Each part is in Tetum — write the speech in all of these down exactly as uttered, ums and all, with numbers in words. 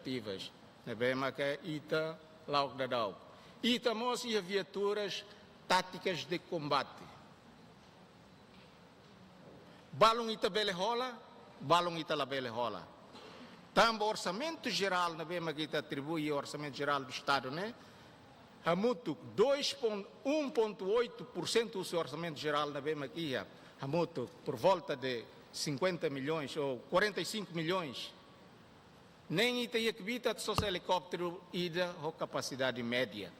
ativas, ne'ebé maka ita la'o daudaun. Ita mós iha viaturas táticas de combate. Balun ita bele hola, balun ita labele hola. Tanba orsamentu jerál ne'ebé maka ita atribui Orsamentu Jerál do Estadu ne'e, hamutuk dois ponto, um ponto oito por cento husi orsamentu jerál ne'ebé maka iha, hamutuk por volta de cinquenta milhões ou quarenta e cinco milhões. Nein ita iha kbiit atu sosa elikópteru ida ho kapasidade média.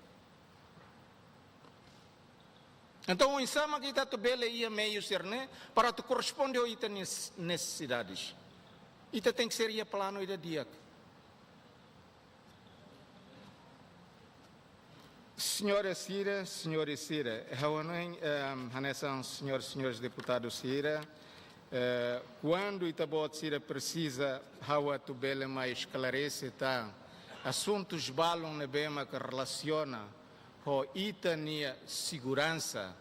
Entaun, oinsá mak ita atu bele iha meius sira-ne'e para atu korresponde ho ita-nia nesesidades? Ita tenke ser iha planu ida di'ak. Señores sira, señores sira, ha'u hanoin, ehm, hanesan señores, señores deputadus sira, eh, kuandu ita-boot sira presiza ha'u atu bele mai esklarese tan asuntus balun ne'ebé maka relasiona ho ita-nia seguransa,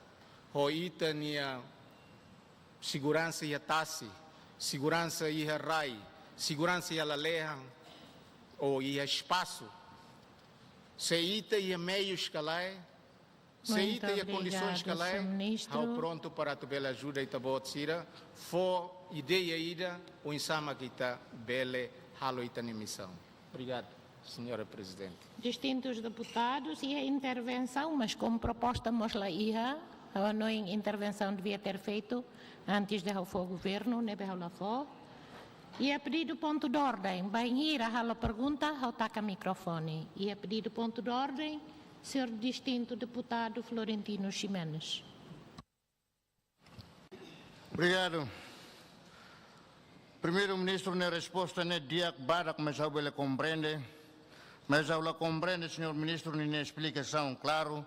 ho ita-nia seguransa iha tasi, seguransa iha rai, seguransa iha lalehan, ou iha espasu. Se ita iha meius ka lae, se ita iha kondisoens ka lae, ha'u prontu para atu bele ajuda ita-boot sira, fó ideia ida, oinsá mak ita bele halo ita-nia misaun. Obrigadu, señora Prezidente. Distintus deputadus, iha intervensaun, mas komu proposta mós la iha, ha'u hanoin intervensaun devia ter feito antes de ha'u fó governu, ne'ebé ha'u la fó. Iha pedidu pontu de orden, bainhira halo pergunta, ha'u taka mikrofone. Iha pedidu pontu de orden, señór distintu deputadu Florentino Ximenes. Obrigadu. Primeiru-Ministru nia resposta ne'e di'ak barak, mas ha'u bele komprende. Mas ha'u la komprende, señór Ministru, ninia esplikasaun klaru.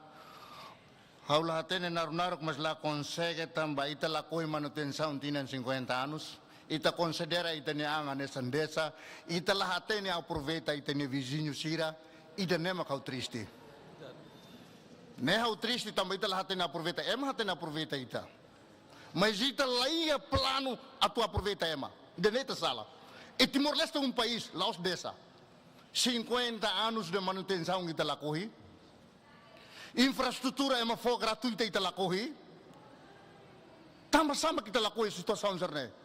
Ha'u la hatene naruk-naruk, mas la konsege tanba ita lakohi manutensaun tinan cinquenta anos. Ita konsidera ita-nia an hanesan desa. Ita la hatene aproveita ita-nia viziñu sira. Ida-ne'e mak ha'u triste. Ne'e ha'u triste tanba ita la hatene aproveita ema, hatene aproveita ita. Mas ita la iha planu atu aproveita ema. Ida-ne'e ita sala. E Timor-Leste é um país, la'ós desa. Cinquenta anos de manutensaun ita lakohi. Infraestrutura ema fó gratuita ita lakohi. Tanba sá mak ita lakohi situasaun sira-ne'e?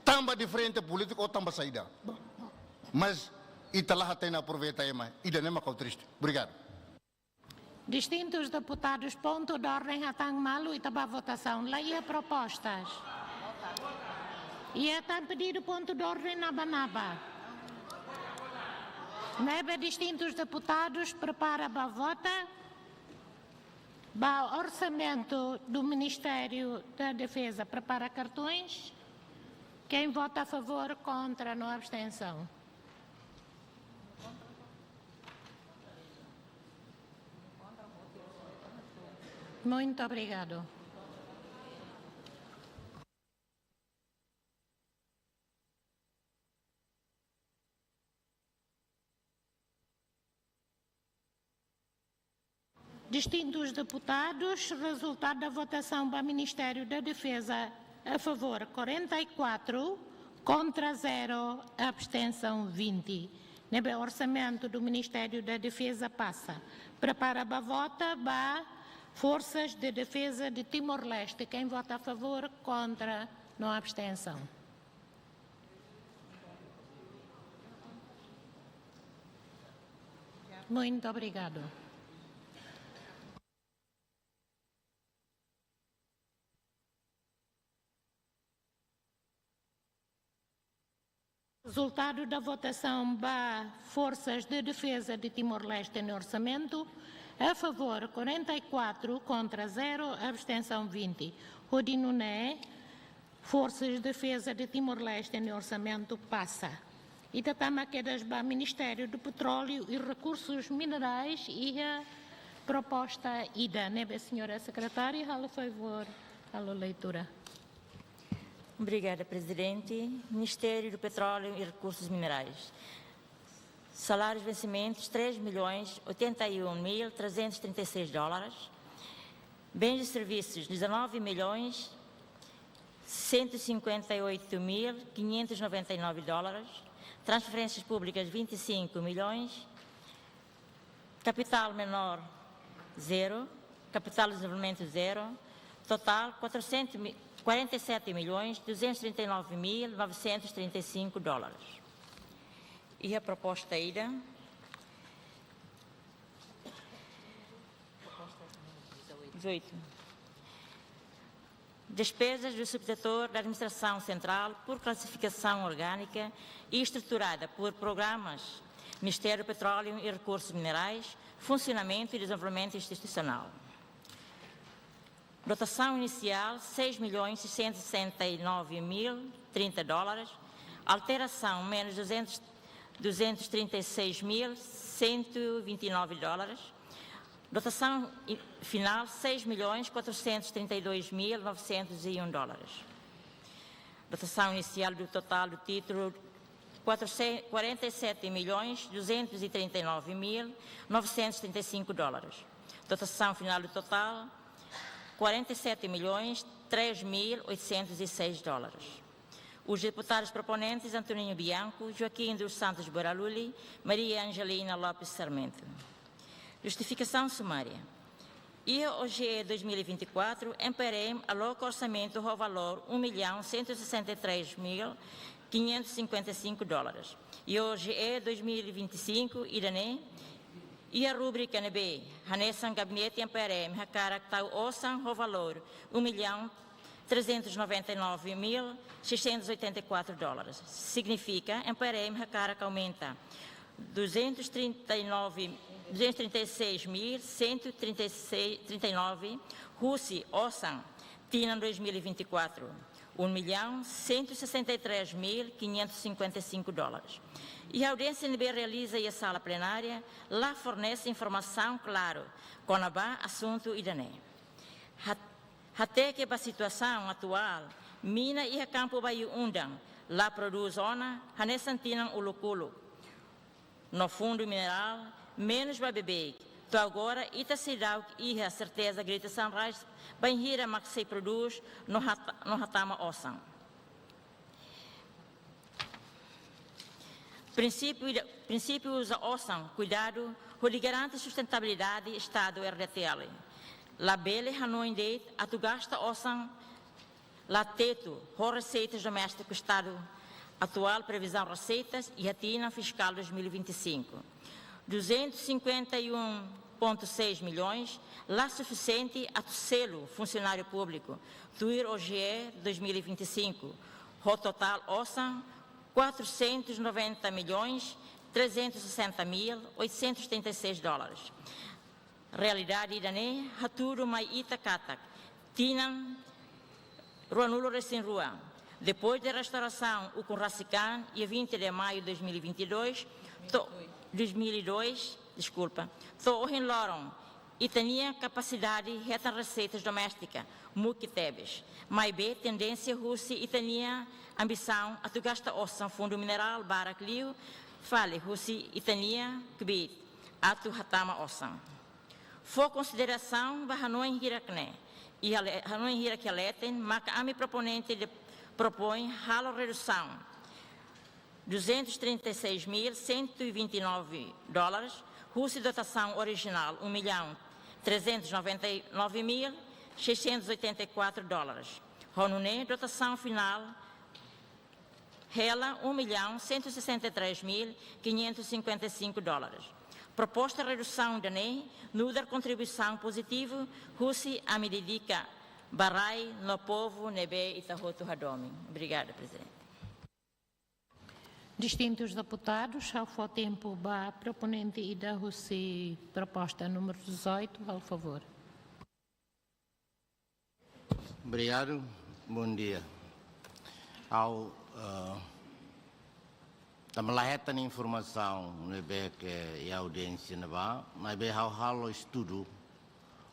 Tanba diferente polítiku ou tanba saida? Mas ita la hatene aproveita ema. Ida-ne'e mak ha'u triste. Obrigadu. Distintus deputadus, pontu de orden hatán malu, ita bá votasaun. La iha propostas. Iha tan pedidu pontu de orden naba-naba. Ne'ebé distintus deputadus prepara bá vota. Ba orsamentu do Ministério da Defesa, prepara cartões. Quem vota a favor, contra, no abstensaun. Muito obrigado. Distintus deputadus, rezultadu da votasaun ba Ministériu da Defeza, a favor quarenta e quatro, kontra zero, abstensaun vinte. Ne'ebé orsamentu do Ministériu da Defeza pasa. Prepara ba vota ba Forças de Defesa de Timor-Leste. Quem vota a favor, kontra, no abstensaun. Muito obrigado. Rezultadu da votasaun ba Forças de Defesa de Timor-Leste no orsamentu, a favor quarenta e quatro, kontra zero, abstensaun vinte. Hodi nune'e, Forças de Defesa de Timor-Leste no orsamentu pasa. Ita tama kedas ba Ministériu do Petróleo e Recursos Minerais, iha proposta ida, ne'ebé señora sekretária, halo favor, halo leitura. Obrigada, Prezidente. Ministério do Petróleo e Recursos Minerais. Salários vencimentos, três milhões oitenta e um mil trezentos e trinta e seis dólares. Bens e serviços, dezanove milhões cento e cinquenta e oito mil quinhentos e noventa e nove dólares. Transferências públicas, vinte e cinco milhões. Capital menor, zero. Capital de desenvolvimento, zero. Total, quatrocentos mi-, quarenta e sete milhões duzentos e trinta e nove mil novecentos e trinta e cinco dólares. E a proposta ida? Dezoito. Despesas do subsetor da administração central por classificação orgânica e estruturada por programas, Ministério do Petróleo e Recursos Minerais, funcionamento e desenvolvimento institucional. Dotação inicial, seis milhões seiscentos e sessenta e nove mil trinta dólares. Alteração, menos duzentos, duzentos e trinta e seis mil cento e vinte e nove dólares. Dotação i-, final, seis milhões quatrocentos e trinta e dois mil novecentos e um dólares. Dotação inicial do total do título, quatrocentos, quarenta e sete milhões duzentos e trinta e nove mil novecentos e trinta e cinco dólares. Dotação final do total, quarenta e sete milhões três mil oitocentos e seis dólares. Os deputados proponentes Antoninho Bianco, Joaquim dos Santos Boraluli, Maria Angelina Lopes Sarmento. Justificação sumária. Iha O G E dois mil e vinte e quatro, M P R M aloka orsamentu ho valór um milhão cento e sessenta e três mil quinhentos e cinquenta e cinco dólares. Iha O G E dois mil e vinte e cinco ida-ne'e, iha rúbrika ne'ebé hanesan gabinete M P R M hakarak tau osan ho valór um milhão trezentos e noventa e nove mil seiscentos e oitenta e quatro dólares. Signifika, M P R M hakarak aumenta duzentos e trinta e nove, duzentos e trinta e seis mil cento e trinta e seis, trinta e nove husi osan tinan dois mil e vinte e quatro, um milhão cento e sessenta e três mil quinhentos e cinquenta e cinco dólares. Iha audiénsia ne'ebé realiza iha sala plenária, la fornese informasaun klaru kona-ba asuntu ida-ne'e. Hat-, hateke ba situasaun atuál, mina iha kampu Bayu-Undan la prodús ona hanesan tinan uluk-uluk. No fundu minerál menus ba beibeik. To'o agora ita seidauk iha serteza Greater Sunrise bainhira mak sei prodús no hat-, no hatama osan. Prinsípiu ida, prinsípiu uza osan kuidadu hodi garante sustentabilidade Estadu R D T L. Labele hanoin de'it atu gasta osan la tetu ho reseitas doméstiku Estadu. Atuál previzaun reseitas iha tinan fiskál dois mil e vinte e cinco, duzentos e cinquenta e um ponto seis milhões, la sufisiente atu selu funsionáriu públiku tuir O G E dois mil e vinte e cinco, ho totál osan quatrocentos e noventa milhões trezentos e sessenta mil oitocentos e trinta e seis dólares. Realidade ida-ne'e hatudu mai ita katak tinan ruanulu-resin-rua, depois de restaurasaun ukun rasik an, iha vinte de maio de dois mil e vinte e dois, to'o, dois mil e dois, deskulpa, to'o ohin loron, ita-nia kapasidade hetan reseitas doméstika muk tebes. Maibé tendénsia husi ita-nia ambisaun atu gasta osan fundu minerál barak liu fali husi ita-nia kbiit atu hatama osan. Fó konsiderasaun ba hanoin hirak-ne'e, i hale-, hanoin hirak iha leten, maka ami proponente de propoin halo redusaun duzentos e trinta e seis mil cento e vinte e nove dólares, husi dotasaun orijinál um milhão trezentos e noventa e nove mil seiscentos e oitenta e quatro dólares. Ho nune'e dotasaun finál hela um milhão cento e sessenta e três mil quinhentos e cinquenta e cinco dólares. Proposta redusaun ida-ne'e nu'udar kontribuisaun pozitivu husi ami dedika ba rai no povu ne'ebé ita hotu hadomi. Obrigada, Prezidente. Distintus deputadus, ha'u fó tempu ba proponente ida husi proposta númeru dezoito, halo favór. Obrigadu, bondia. Ha'u, eh, tanba la hetan informasaun ne'ebé ke iha audiénsia ne'ebá, maibé ha'u halo estudu,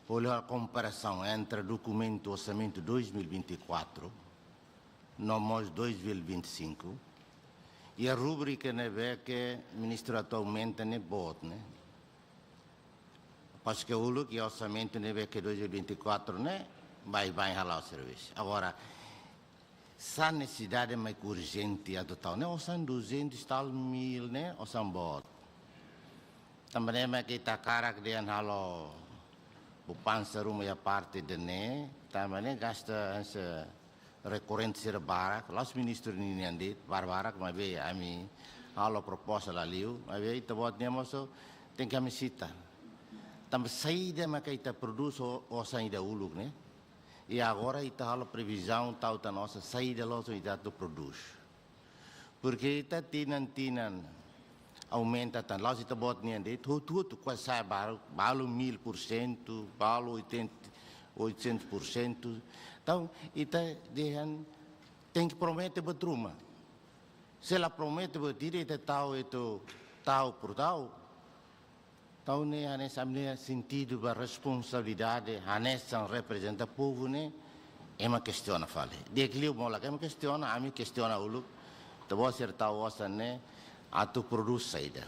hodi halo komparasaun entre dokumentu orsamentu dois mil e vinte e quatro no mós dois mil e vinte e cinco, iha rúbrika ne'ebé ke ministru atu aumenta ne'e boot, ne'e. Paske uluk iha orsamentu ne'ebé ke dois mil e vinte e quatro ne'e baibain hala'o servisu. Agora, Sá nesesidade mak urjente atu tau ne'e osan duzentos tal mil ne'e, osan boot. Tanba ne'e mak ita hakarak dehan halo poupansa ruma iha parte ida-ne'e, tanba ne'e gasta hanesan rekorrente sira barak, la'ós ministru ninian de'it, barak-barak, maibé ami halo proposta la liu, maibé ita-boot nian mós tenke ami sita. Tanba saida maka ita prodús ho, osan ida uluk ne'e. I agora ita halo previzaun tau tan osan saida loos ita atu prodús. Porke ita tinan-tinan aumenta tan, la'ós ita-boot nian de'it, hotu-hotu kuaze sa'e balu, balu mil por cento, balu oitenta, oitocentos por cento. Entaun, ita dehan tenke promete buat ruma. Se la promete buat ida, ita tau itu tau por tau. Entaun ne'e hanesan ami-nia sentidu ba responsabilidade, hanesan reprezenta povu ne'e, ema kestiona fali. Di'ak liu molok ema kestiona, ami kestiona uluk, ita-boot sira tau osan ne'e, atu prodús saida.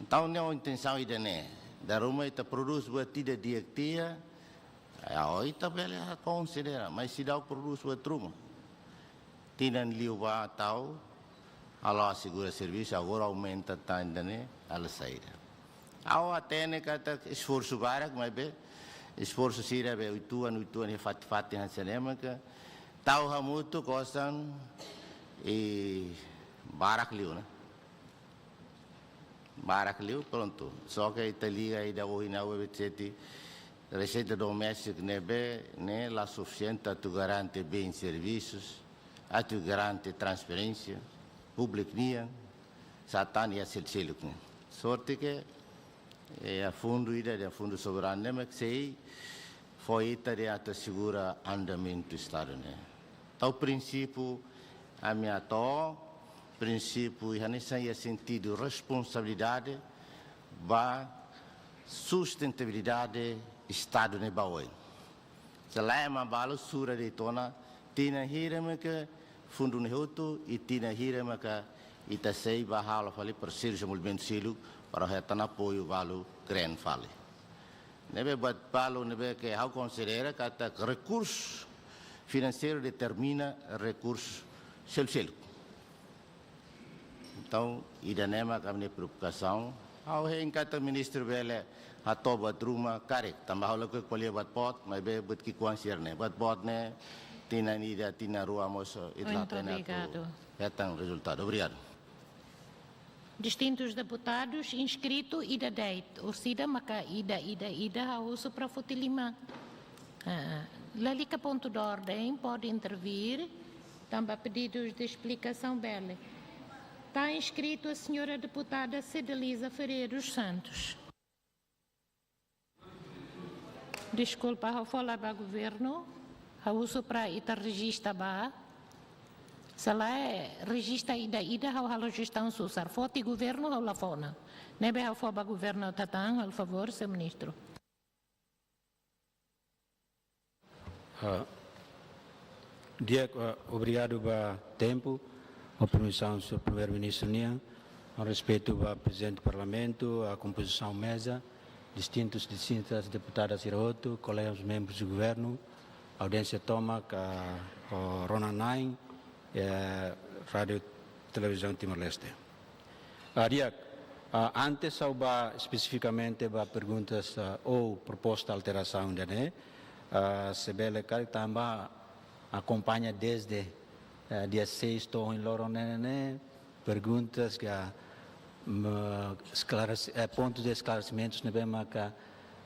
Entaun ne'e ho intensaun ida-ne'e, dala ruma ita prodús buat ida di'ak tiha, ya, ó ita bele konsidera, mas seidauk prodús buat ruma. Tinan liubá tau, halo asegura servisu, agora aumenta tan ida-ne'e, halo saida. Ha'u hatene katak esforsu barak, maibé esforsu sira be uitoan, uitoan iha fatin-fatin hanesan ne'e maka tau hamutuk osan i barak liu, ne'e. Barak liu, prontu. Só ke ita liga ida ohin ha'u bele, reseita doméstika ne'ebé ne'e la sufisiente atu garante bens servisus, atu garante transferénsia públiku nian, sá tan iha sel-, seluk ne'e. Sorte ke, eh, iha fundu ida, iha fundu soberanu ne'e mak sei fó ita dehan atu asegura andamentu Estadu ne'e. Entaun prinsípiu ami hato'o, prinsípiu hanesan iha sentidu responsabilidade ba sustentabilidade Estadu ne'e ba oin. Se lae ema balu sura de'it ona, tinan hira maka fundu ne'e hotu, i tinan hira maka ita sei bá halo fali parseiru dezenvolvimentu seluk para hetan apoiu balu grande fali. Ne'ebé buat balu ne'ebé ke ha'u konsidera katak rekursu finanseiru determina rekursu seluk-seluk. Entaun, ida-ne'e mak ami-nia preokupasaun. Ha'u hein katak ministru bele hato'o buat ruma karik, tanba ha'u lakohi ko'alia buat boot, maibé buat ki'ikoan sira-ne'e. Buat boot ne'e, tinan ida, tinan rua mós, ita la hatene atu hetan rezultadu. Obrigadu. Distintus deputadus inskritu ida de'it, orsida maka ida, ida, ida, ha'u husu para foti liman. Ah, lalika pontu de orden, pode intervir, tanba pedidus de esplikasaun bele. Está inscrito a senhora deputada Cedeliza Ferreira dos Santos. Deskulpa, ha'u fó lai ba governu, ha'u husu para ita rejista ba. Se lae rejista ida-ida, ha'u halo jestaun susar. Foti governu, ha'u la fó ona. Ne'ebé ha'u fó ba governu atu hatán, halo favór, señór ministru. Ah, di'ak, ah, obrigadu ba tempu, ho permisaun señór Primeiru-Ministru nian, ho respeitu ba Prezidente Parlamentu, a kompozisaun meza, distintus, distintas deputadas sira hotu, kolegas membrus do governu, audiénsia tomak, ah, ho rona-na'in, eh, Rádiu Televizaun Timor-Leste. Ah, di'ak, ah, antes ha'u bá espesifikamente ba perguntas, ah, ou proposta alterasaun ida-ne'e, ah, se bele karik tanba akompaña desde, eh, dia seis to'o ohin loron ne'e, ne'e, perguntas ka, mm, esklaresi-, eh, pontus de esklaresimentus ne'ebé maka,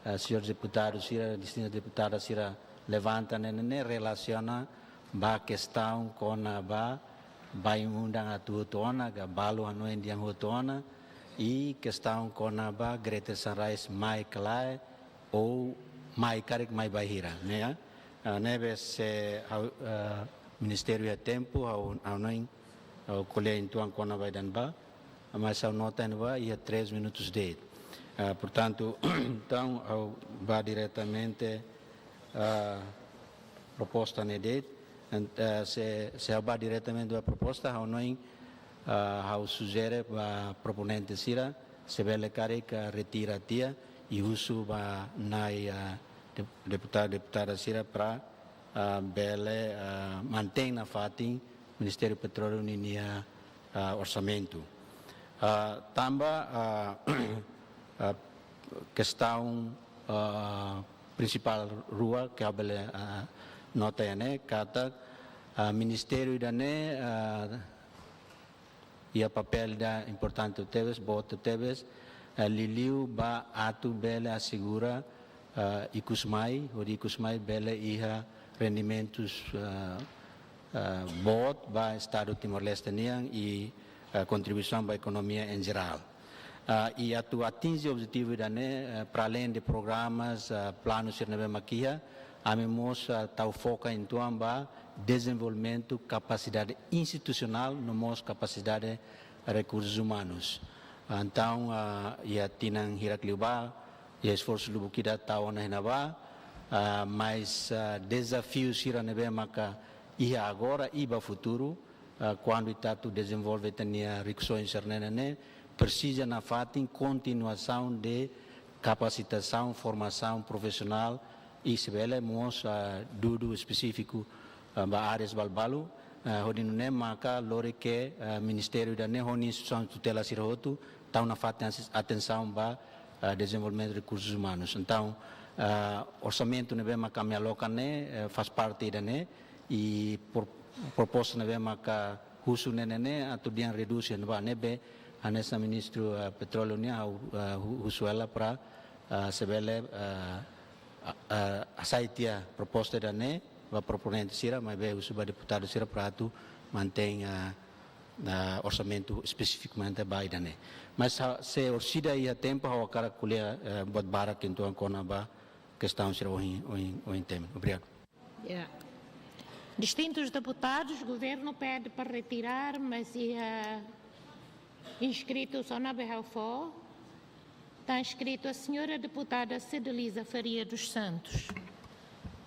eh, señór deputadu sira, distintas deputadas sira levanta ne'e, ne'e, ne'e relasiona ba kestaun kona-ba bain-undan atu hotu ona, ka balu hanoin dehan hotu ona, i kestaun kona-ba Greta Sunrise mai ka lae, ou mai karik mai bainhira, ne'e, ah, ne'ebé se ha'u, ah, ministériu iha tempu, ha'u, ha'u hanoin, ha'u ko'alia uitoan kona-ba ida-ne'ebá, mas ha'u nota ne'ebá iha três minutus de'it. Ah, portantu, entaun, ha'u bá diretamente, ah, proposta ne'e de'it. Ent-, ah, se, se ha'u bá diretamente ba proposta, ha'u hanoin, ah, ha'u sujere ba proponente sira, se bele karik retira tiha, i husu ba nai, ah, dep-, deputadu, deputada sira para ah, bele, ah, mantein nafatin Ministériu Petróleu ninia, ah, orsamentu. Ah, tanba, ah, ah, kestaun, ah, prinsipál rua ke ha'u bele, ah, nota iha ne'e katak, ah, ministériu ida-ne'e, ah, iha papél ida importante tebes, boot tebes, eh, liuliu ba atu bele asegura, eh, ikus mai, hodi ikus mai bele iha rendimentus, eh, eh, boot ba Estadu Timor-Leste nian i, eh, kontribuisaun ba ekonomia em geral. Ah, i atu atinje objetivu ida-ne'e, eh, para além de programas, ah, planu sira ne'ebé mak iha, ami mós, ah, tau foka uitoan ba dezenvolvimentu kapasidade institusionál, no mós kapasidade rekursus umanus. Ah, entaun, ah, iha tinan hirak liubá, iha esforsu lubuk ida tau ona iha ne'ebá, ah, mas, ah, dezafiu sira ne'ebé maka iha agora i ba futuru, ah, kuandu ita atu dezenvolve ita-nia rikusoin sira-ne'e ne'e, presiza nafatin kontinuasaun de kapasitasaun, formasaun profisionál, i se bele mós, ah, dudu espesífiku, ah, ba áreas balu-balu, ah, hodi nune'e maka lori ke, ah, ministériu ida-ne'e ho nia instituisaun tutela sira hotu, tau nafatin atensaun ba, ah, dezenvolvimentu rekursus umanus. Entaun, ah, orsamentu ne'ebé maka ami aloka ne'e, eh, faz parte ida-ne'e, i por-, proposta ne'ebé maka husu ne'e ne'e atu dehan redús iha ne'ebá ne'ebé, hanesan Ministru, eh, Petróleu nian, ha'u, eh, hu-, husu hela para, eh, se bele, eh, a-, eh, hasai tiha proposta ida-ne'e ba proponente sira, maibé husu ba deputadu sira para atu mantein, eh, eh, orsamentu espesifikamente ba ida-ne'e. Mas ha-, se orsida iha tempu, ha'u hakarak ko'alia, eh, buat barak uitoan kona-ba kestaun sira ohin, ohin, ohin temi. Obrigadu. Ya. Distintos deputados, governo pede para retirar, mas iha inscrito só na Behalfó. Está inscrito a senhora deputada Cedelisa Faria dos Santos.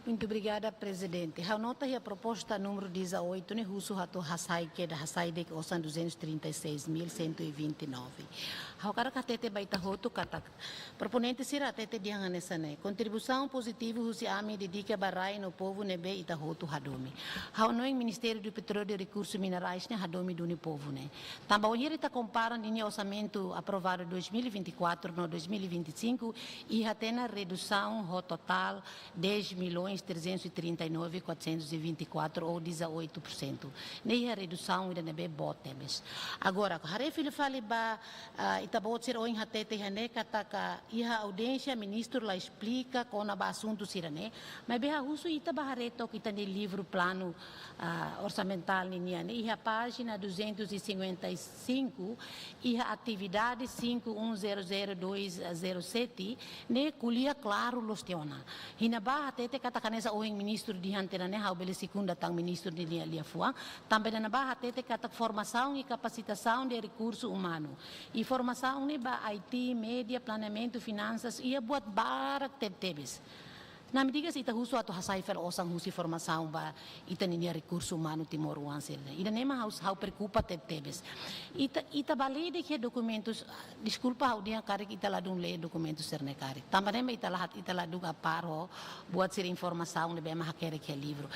Muito obrigada, Presidente. Ha'u nota iha proposta número dezoito, ne'e husu atu hasai kedas, hasai de'it osan duzentos e trinta e seis mil cento e vinte e nove. Ha'u hakarak hatete ba ita hotu katak proponente sira hatete dehan hanesan ne'e: kontribuisaun pozitivu husi ami dedika ba rai no povu ne'ebé ita hotu hadomi. Ha'u hanoin Ministério do Petróleo e Recursos Minerais ne'e hadomi duni povu ne'e. Tanba wainhira ita kompara ninia orsamentu aprovadu dois mil e vinte e quatro no dois mil e vinte e cinco, iha tiha ona redusaun ho totál dez milhões trezentos e trinta e nove quatrocentos e vinte e quatro ou dezoito por cento. Ne'e iha redusaun ida ne'ebé boot tebes. Agora, haree fila fali ba, ah, ita-boot sira ohin hatete iha ne'e katak iha audiénsia ministru la esplika kona-ba asuntu sira-ne'e. Maibé ha'u husu ita ba haree took ita-nia livru planu, ah, orsamentál ninian ne'e, iha pájina duzentos e cinquenta e cinco, iha atividade cinco um zero zero dois zero sete, ne'e ko'alia klaru loos tiha ona. Iha ne'ebá hatete katak hanesan ohin ministru dehan tiha ne'e, ha'u bele sekunda tan ministru ninia liafuan, tanba iha ne'ebá hatete katak formasaun i kapasitasaun de rekursu umanu. I formasaun ne'e ba I T, média, planeamentu, finansas, iha buat barak tebetebes. Ami diga se ita husu atu hasai fali osan husi formasaun ba ita-nia rekursu umanu timoroan sira-ne'e. Ida-ne'e mak ha'u, ha'u preokupa tebetebes. Ita, ita bá lee de'it iha dokumentus, deskulpa ha'u dehan karik ita ladún lee dokumentus sira-ne'e karik. Tanba ne'e mak ita la hat, ita ladún apár ho buat sira informasaun ne'ebé mak hakerek iha livru.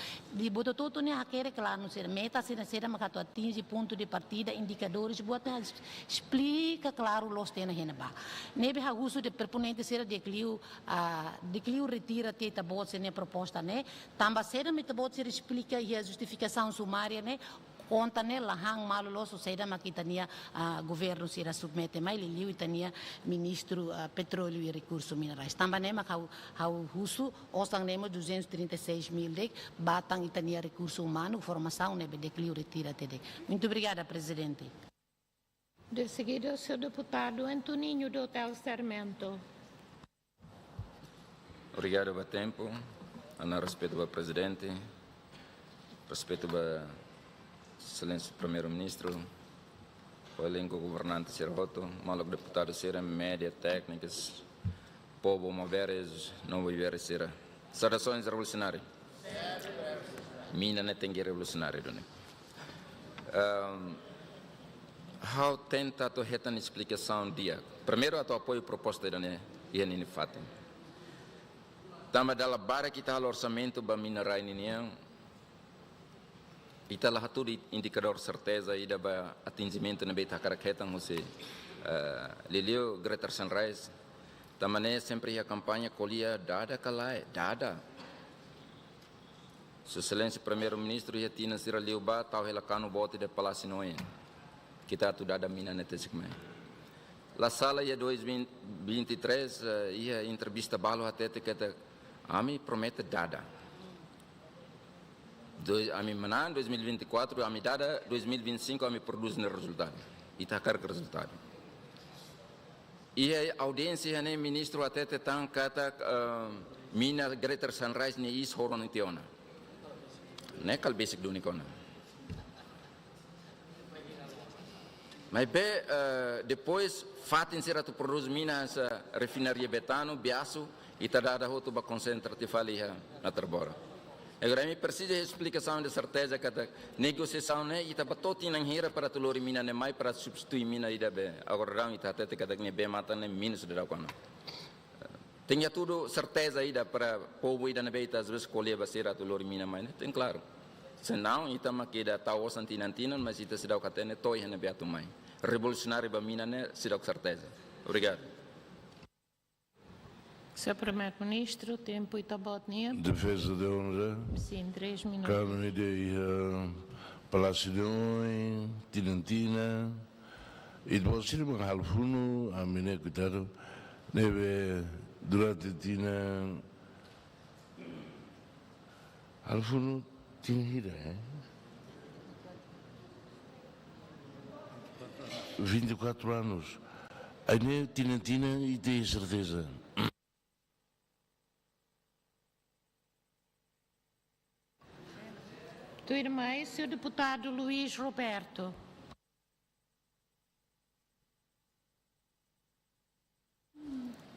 Buat hotu-hotu ne'e hakerek klaru sira, meta sira, saida mak atu atinje, pontu de partida, indikadores, buat ne'e es-, esplika klaru loos tiha ona iha ne'ebá. Ne'ebé ha'u husu de'it proponente sira di'ak liu, ah, di'ak liu retira tiha ita-boot sira-nia proposta ne'e, tanba saida mak ita-boot sira esplika iha justifikasaun sumária ne'e, konta ne'e la han malu loos ho saida mak ita-nia, ah, governu sira submete mai, liuliu ita-nia ministru, ah, petróleu i rekursu minerais. Tanba ne'e mak ha'u, ha'u husu osan ne'e mós duzentos e trinta e seis mil de'it ba tan ita-nia rekursu umanu, formasaun ne'ebé di'ak liu retira tiha de'it. Muito obrigada, Presidente. De seguida, o senhor deputado Antoninho do Hotel Sarmento. Obrigadu ba tempu, ha'u-nia respeitu ba Prezidente, respeitu ba Exelénsia Primeiru-Ministru, ho elenku governante sira hotu, maluk deputadu sira, média, téknikus, povu maubere, no maubere sira. Saudasoens revolusionáriu. Mina ne'e tenke revolusionáriu duni. Ehm, ha'u tenta atu hetan esplikasaun di'ak. Primeiru atu apoiu proposta ida-ne'e iha ninia fatin. Tanba dala barak ita halo orsamentu ba mina rai ninian, ita la hatudu indikadór serteza ida ba atinjimentu ne'ebé ita hakarak hetan husi, eh, liuliu Greater Sunrise. Tanba ne'e sempre iha kampaña ko'alia dada ka lae, dada. Sua Exelénsia Primeiru-Ministru iha tinan sira liubá tau hela kanu boot iha Palásiu Noe. Ita atu dada mina ne'e tesik mai. La sala iha dois mil vinte e três, eh, iha entrevista balu hatete katak ami promete dada. Dois, ami manán dois mil vinte e quatro, ami dada, dois mil vinte e cinco ami prodús ne'e rezultadu. Ita hakarak rezultadu. Iha audiénsia ne'e ministru hatete tan katak, eh, mina Greater Sunrise nia iis horon tiha ona. Ne'e kala besik duni kona. Maibé, eh, depois fatin sira atu prodús mina hanesan refinaria Betano, Biasu, ita dada hotu ba konsentra tiha fali iha Natarbora. Agora ami presiza esplikasaun de serteza katak negosiasaun ne'e ita ba to'o tinan hira para atu lori mina ne'e mai para substitui mina ida be agora daudaun ita hatete katak ne'e bee-matan ne'e minus daudaun ona. Tenke hatudu serteza ida para povu ida ne'ebé ita às vezes ko'alia ba sira atu lori mina mai ne'e, tenke klaru. Senão ita mak ida tau osan tinan-tinan, mas ita seidauk hatene to'o iha ne'ebé atu mai. Revolusionáriu ba mina ne'e seidauk serteza. Obrigadu. Señór Primeiru-Ministru, tempu Ita-Boot nian. Defeza de onra. Sin, três minutos. Kami ida iha Palásiu Noe, tinan-tinan. Ita-Boot sira mak halo funu, ami ne'e koitadu. Ne'ebé durante tinan halo funu tinan hira, eh? Vinte e quatro anos. Ai ne'e tinan-tinan ita iha serteza. Tuirmai, señór deputadu Luís Roberto.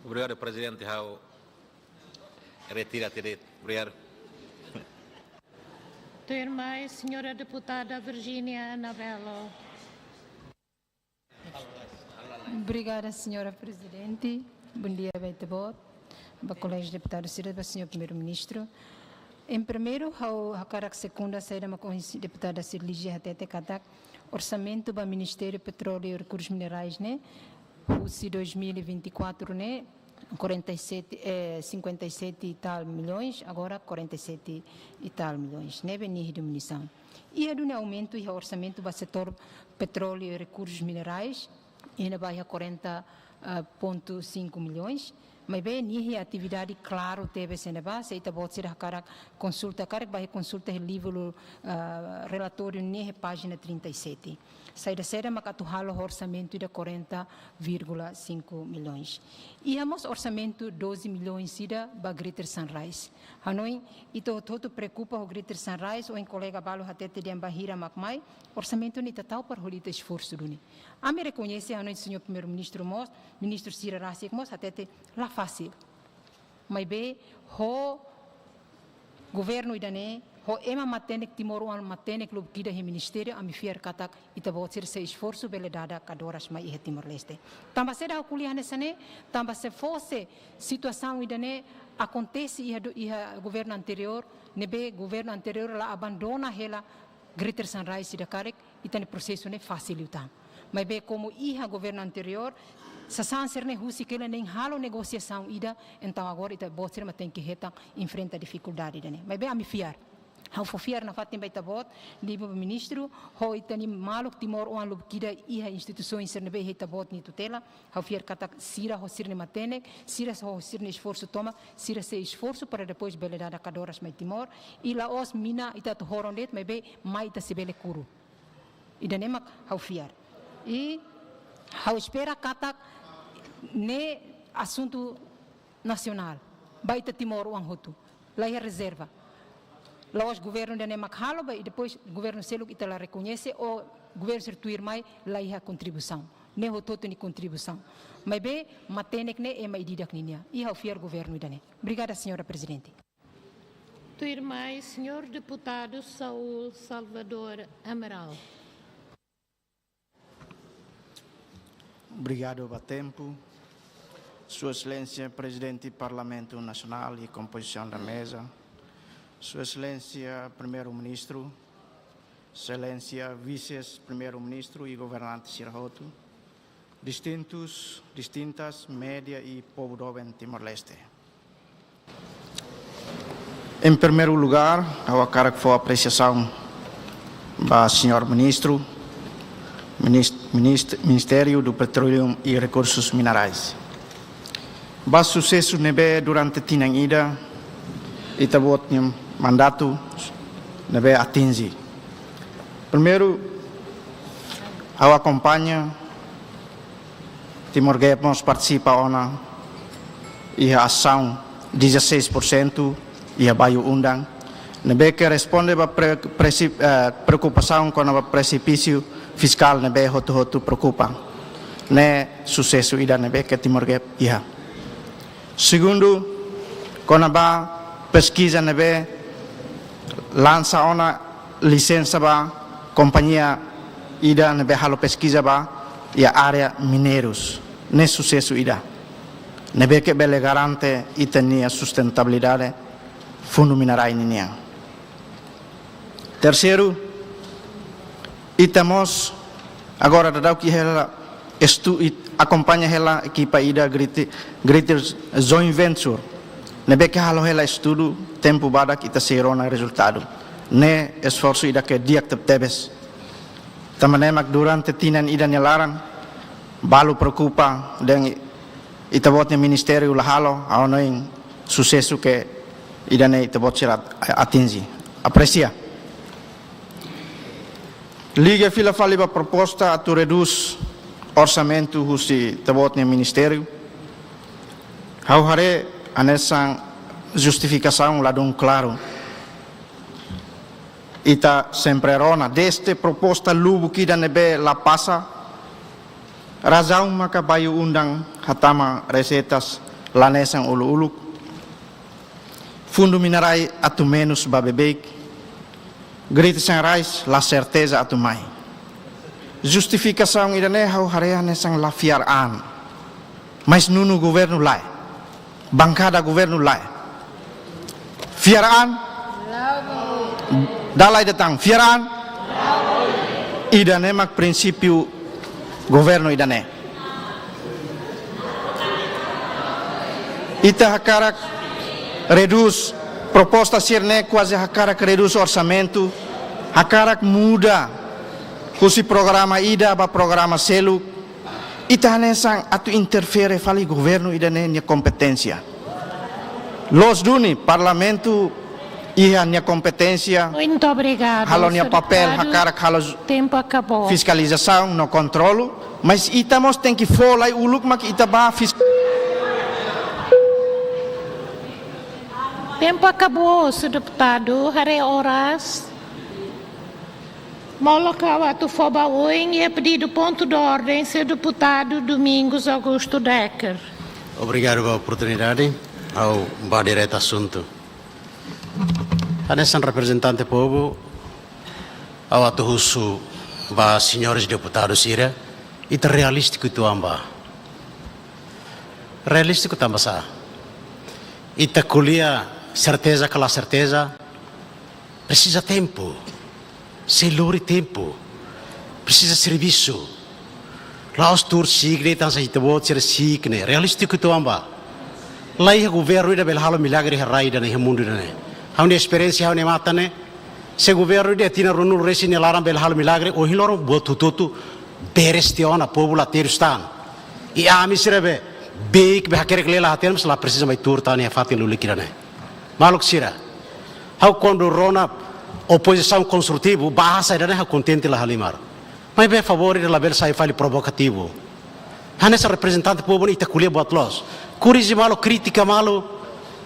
Obrigadu, Prezidente, ha'u retira tiha de'it. Obrigadu. Tuirmai, señora deputada Virginia Anabelo. Obrigada, señora Prezidente. Bondia ba Ita-Boot, ba Koléjiu Deputadu sira, ba señór Primeiru-Ministru. Em primeiro, ha'u hakarak sekunda saida mak ohin deputada Sirliji hatete katak orsamentu ba Ministériu Petróleu e Rekursus Minerais ne'e, husi dois mil e vinte e quatro ne'e, quarenta e sete, eh, cinquenta e sete e tal milhões, agora quarenta e sete e tal milhões. Ne'ebé nia diminuisaun. Iha duni aumentu iha orsamentu ba setór petróleu e rekursus minerais, iha ne'ebá iha quarenta, ah, ponto cinco milhões. Maibé nia iha atividade klaru tebes iha ne'ebá, se Ita-Boot sira hakarak konsulta, hakarak bá iha konsulta iha livru, ah, relatóriu ne'e iha pájina trinta e sete. Saida-saida mak atu halo orsamentu ida quarenta vírgula cinco milhões. Iha mós orsamentu doze milhões ida ba Greater Sunrise. Hanoin, ita hotu-hotu preokupa ho Greater Sunrise, ohin kolega balu hatete dehan bainhira mak mai, orsamentu ne'e ita tau para hodi ita esforsu duni. Ami rekoñese, hanoin señór Primeiru-Ministru mós, ministru sira rasik mós hatete la fasil. Maibé ho governu ida-ne'e, ho ema matenek, timoroan matenek lubuk ida iha ministériu, ami fiar katak Ita-Boot sira sei esforsu bele dada kadoras mai iha Timor-Leste. Tanba saida ha'u ko'alia hanesan ne'e, tanba se fosse situasaun ida-ne'e akontese iha do, iha governu anteriór, ne'ebé governu anteriór la abandona hela Greater Sunrise ida karik, ita-nia prosesu ne'e fasil liután. Maibé komu iha governu anteriór, sasán sira-ne'e husik hela, nein halo negosiasaun ida, entaun agora Ita-Boot sira mak tenke hetan, enfrenta difikuldade ida-ne'e. Maibé ami fiar. Ha'u fó fiar nafatin ba Ita-Boot, liuliu ba ministru, ho ita-nia maluk timoroan lubuk ida iha instituisaun sira ne'ebé iha Ita-Boot nia tutela, ha'u fiar katak sira ho sira-nia matenek, sira ho sira-nia esforsu tomak, sira sei esforsu para depois bele dada kadoras mai Timor, i la'ós mina ita atu horon de'it, maibé mai ita sei bele kuru. Ida-ne'e mak ha'u fiar. I ha'u espera katak ne'e asuntu nasionál, ba ita timoroan hotu. La iha rezerva. La'ós governu ida-ne'e mak halo, ba, i depois governu seluk ita la rekoñese, ou governu sira tuirmai la iha kontribuisaun. Ne'e hotu-hotu nia kontribuisaun. Maibé matenek ne'e ema ida-idak ninia. I ha'u fiar governu ida-ne'e. Obrigada, señora Prezidente. Tuirmai, señór deputadu Saul Salvador Amaral. Obrigadu ba tempu. Sua Exelénsia Prezidente Parlamentu Nasionál e kompozisaun da meza, Sua Exelénsia Primeiru-Ministru, Exelénsia Vise-Primeiru-Ministru e governante sira hotu, distintus, distintas, média e povu doben Timor-Leste. Em primeiro lugar, ha'u hakarak fó apresiasaun ba Señór Ministru, Minis-, Minist-, Ministériu do Petróleu e Rekursus Minerais, ba susesu ne'ebé durante tinan ida ita-boot nia mandatu ne'ebé atinje. Primeiru, ha'u akompaña, Timor Gap mós partisipa ona iha asaun dezasseis por cento iha Bayu Undang, ne'ebé ke responde ba pre-, presi-, eh, preokupasaun kona-ba presipísiu fiskál ne'ebé hotu-hotu preokupa. Ne'e susesu ida ne'ebé ke Timor Gap iha. Segundu, kona-ba peskiza ne'ebé lansa ona lisensa ba kompañia ida ne'ebé halo peskiza ba iha área mineirus. Ne'e susesu ida ne'ebé ke bele garante ita-nia sustentabilidade fundu minerai ninian. Terseiru, ita mós agora daudaun iha hela estu-, it-, akompaña hela ekipa ida Greater, Greater Joint Venture ne'ebé ke halo hela estudu, tempu badak ita sei rona rezultadu. Ne'e esforsu ida ke di'ak tebetebes. Tanba ne'e mak durante tinan ida nia laran balu preokupa dehan ita-boot nia ministériu la halo, ha'u hanoin susesu ke ida-ne'e ita-boot sira atinje. Apresia. Liga fila fali ba proposta atu redús orsamentu husi ita-boot nia ministériu, ha'u haree hanesan justifikasaun ladún klaru. Ita sempre rona, dezde proposta lubuk ida ne'ebé la pasa, razaun maka Bayu Undang hatama reseitas la hanesan uluk-uluk, fundu minerai atu menus ba beibeik, Greater Sunrise la serteza atu mai. Justifikasaun ida-ne'e ha'u haree hanesan la fiar an. Mas nonu governu lae, bankada governu lae. Fiar an? Dala ida tan, fiar an? Ida-ne'e mak prinsípiu governu ida-ne'e. Ita hakarak redús, proposta sira-ne'e kuaze hakarak redús orsamentu, hakarak muda husi programa ida ba programa seluk, ita hanesan atu interfere fali governu ida-ne'e nia kompeténsia. Loos duni, parlamentu iha nia kompeténsia, Muito obrigado, halo nia senhor papél, deputado. Hakarak halo Tempo acabou. Fiskalizasaun no kontrolu, mas ita mós tenke fó lai uluk mak ita ba fis- Tempo acabou, senhor deputado. Haree oras. Molok ha'u atu fó ba oin iha pedidu pontu de ordem, senhor deputado Domingos Augusto Decker. Obrigadu ba oportunidade. Ha'u bá diretu asuntu. Hanesan reprezentante povu, ha'u atu husu ba señores deputadu sira, ita realístiku uitoan bá. Realístiku tanba sá? Ita ko'alia serteza ka la serteza, presiza tempu. Sei lori tempu. Presiza servisu. La'ós tuur si'ik de'it hanesan ita-boot sira si'ik ne'e. Realístiku uitoan bá. La iha governu ida bele halo milagre iha rai ida-ne'e, iha mundu ida-ne'e. Ha'u-nia esperiénsia, ha'u-nia matan ne'e. Se governu ida tinan ruanulu-resin nia laran bele halo milagre, ohin loron buat hotu-hotu beres tiha ona, povu la terus tan. I ami sira be, beibeik be hakerek lela hatene, mas la presiza mai tuur tan iha fatin lulik ida-ne'e. Maluk sira, ha'u kuandu rona opozisaun konstrutivu, bahasa ida-ne'e ha'u kontente la halimar. Maibé favór ida labele sai fali provokativu. Hanesan reprezentante povu ne'e ita ko'alia buat loos. Korrije malu, kritika malu,